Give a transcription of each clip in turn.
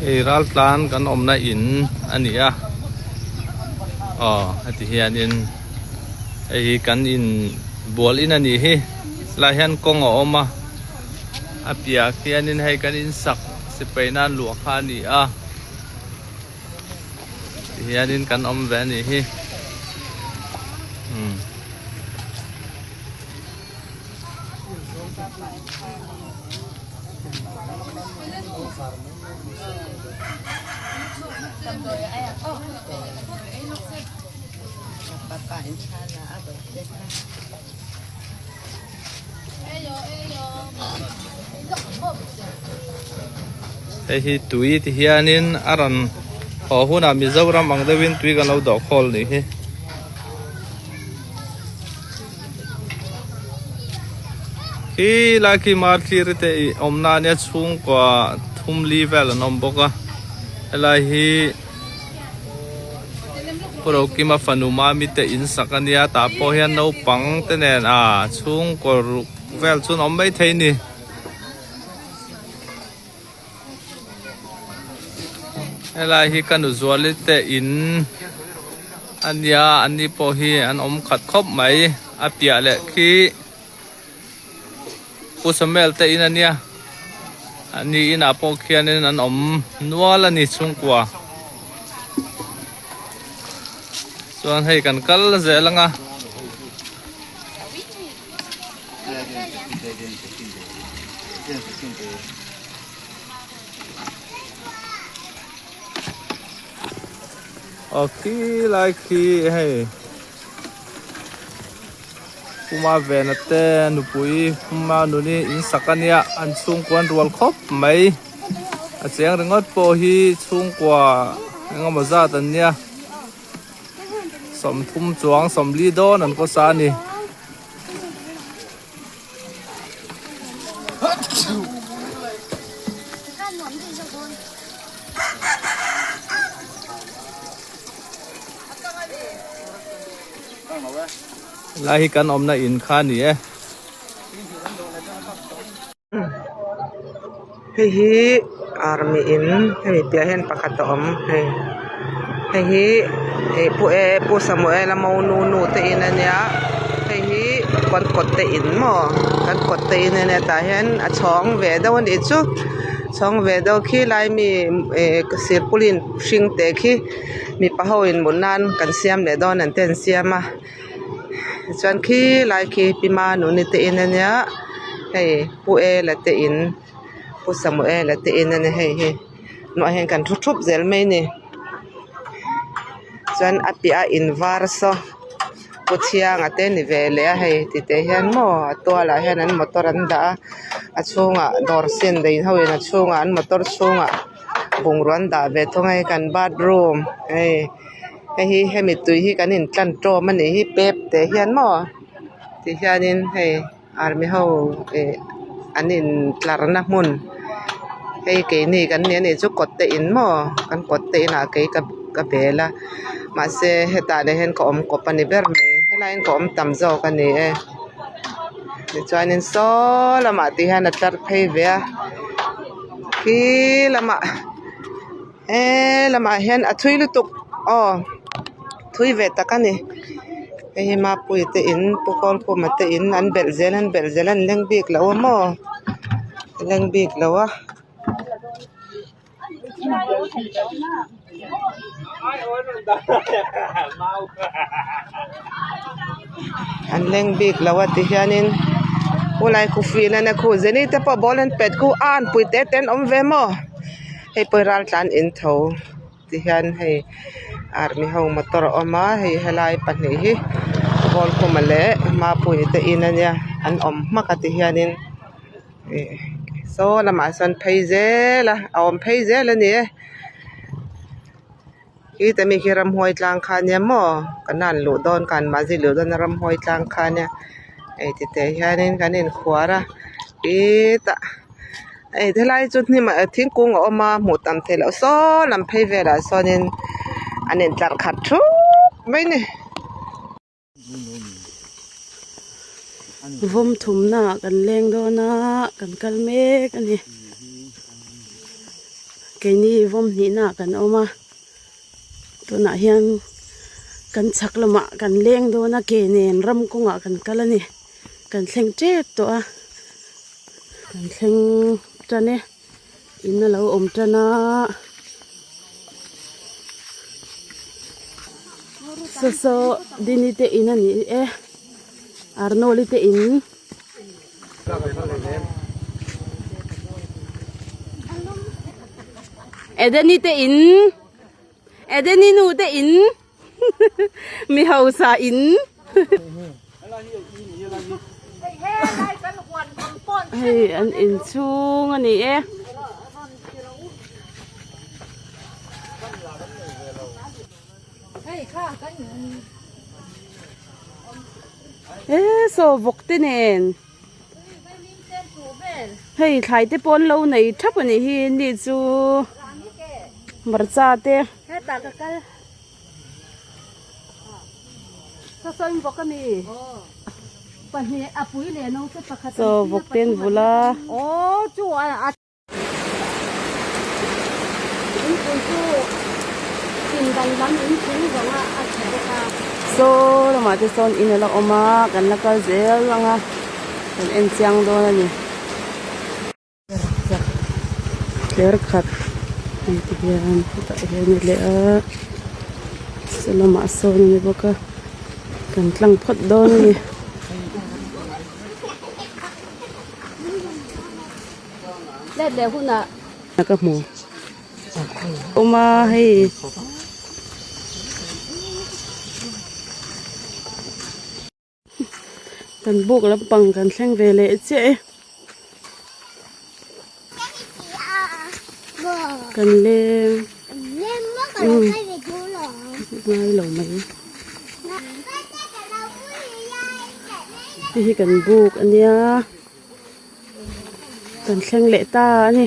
Hei raltlan kan awmna in a ni a aw heti hianin hei hi kan in bual in a nih hi helai hian kawng a awm a a piah khianin hei kan in sak sipai nan luah kha a ni a ti hianin kan awm ve a nih hi umm. Hei hi tui ti hianin a rawn haw hunah Mizoram ang deuhin tui kan lo dawh khawl nih hi. Khi lai khi mar thlir te ih awmna ania chhungkua thum li vel an awm bawk a helai hi Pu Rokima fanu Mami te in sak ania tah pawh hian naupang te nen a chhungkaw ruk vel chu an awm maithei a ni. Helai hi ka nu Zuali te in a nia an ni pawh hi an awm khat khawp mai a piah leh khi Pu Samuel te in a nia an ni inah pawh khianin an awm nual a ni chhungkua chuan hei kan kal zel ang a. Aw khi lai khi hei Puma vena te nupui Puma nuni in sak a nia an chhungkua an rual khawp mai a cheng ringawt pawh hi chhungkua engemaw zat an nia. 30 chuang 40 dawn an kawsa a ni. Helai hi kan awmna in kha a ni e. Hei hi army in hemi piah hian pakhat a awm hei hei hi ih pu e pu samuel a monu nu te in ania hei hi kan kawt te in maw kan kawt te in ania tah hian a chhawng ve deuh anih chu chhawng ve deuh khi lai mi ih silpaulin hring te khi mipa ho in mut nan kan siam leh dawn an te an siam a. Chuan khi lai khi pi manuni te in ania hei pu ela te in pu samuela te in ania hei hi hnuaiah hian kan thu thup zel mai a ni chuan a piah a in var saw pu thianga te ni ve leh a hei titeh hian maw a tualah hian an motor an dah a a chhungah dawr sen nei ho in a chhungah an motor chhungah bungrua an dah ve thung a hei kan bathroom hei. Hei hi hemi tui hi kan in tlan tawm a nih hi pep teh hian maw ti hianin hei army ho ih an in tlar na hmun hei keini kan ni anih chu kawt te in maw kan kawt te inah kei ka ka bel a mahse hetah leh hian ka awm kawp a ni ber mai helai hian ka awm tam zawk a ni e tichuanin saw lamah ti hian a tlar phei ve a khi lamah. He lamah hian a thui lutuk aw thui ve tak a ni hei hi mapuii te in pu kawlkhuma te in an belh zel an belh zel an leng bik lo a maw an leng bik lo a. An leng bik lo a ti hianin khulai khu field a khu zeni te pawh ball an pet khu a an pui te te an awm ve maw. Hei pawh hi raltlan in tho ti hian hei army ho motor a awm a hei helai pahnih hi Kawlkhuma leh Mapuii te in ania an awm hmak a ti hianin ih saw lamah sawn phei zel a a awm phei zel a ni e khita mi khi ramhuai tlang kha ania maw kan han luh dawn khan mahni luh dawn a ramhuai tlang kha ania hei ti teh hianin kan inkhuar a khitah. Hei helai chu hnim ah thingkung a awm a hmuh tam theih loh saw lam phei velah sawnin an intlar khat thup mai a ni. Vawm thumna ah kan leng dawn a kan kal mek a ni. Keini vawm hnihna ah kan awm a, tunah hian kan chhak lamah kan leng dawn a, ke nen ram kawngah kan kal a ni. Kan thleng tep tawh a, kan thleng tan e, in a lo awm tan a. Saw saw Dini te in a ni e, Arnold-i te in. Edeni te in Edeni nu te in mi hausa in hei an inchhung a ni e. E saw vawk te nen hei thlai te pawh an lo nei thap a nih hi ni chu hmarcha te saw vawk te an vulh a. Saw lamah te sawn in a la awm a kan la kal zel ang a kan en chiang dawn a ni. Tler khat hei ti hian hetah hian a leh a saw lamah sawn a ni bawk a kan tlang phawt dawn a ni. Let leh hunah. Ka hmu awm a hei kan buk lampang kan thleng ve leh chiah e kan leng ngai lo mai hei hi kan buk a nia. Kan thleng leh ta a ni.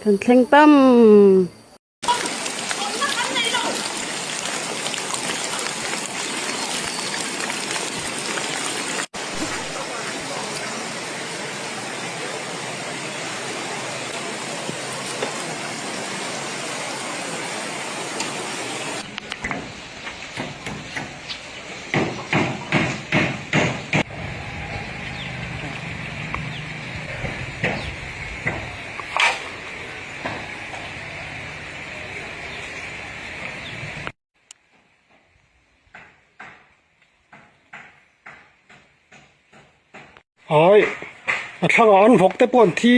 Kan thleng tam. Ai a thlangah an vawk te pawh an thi.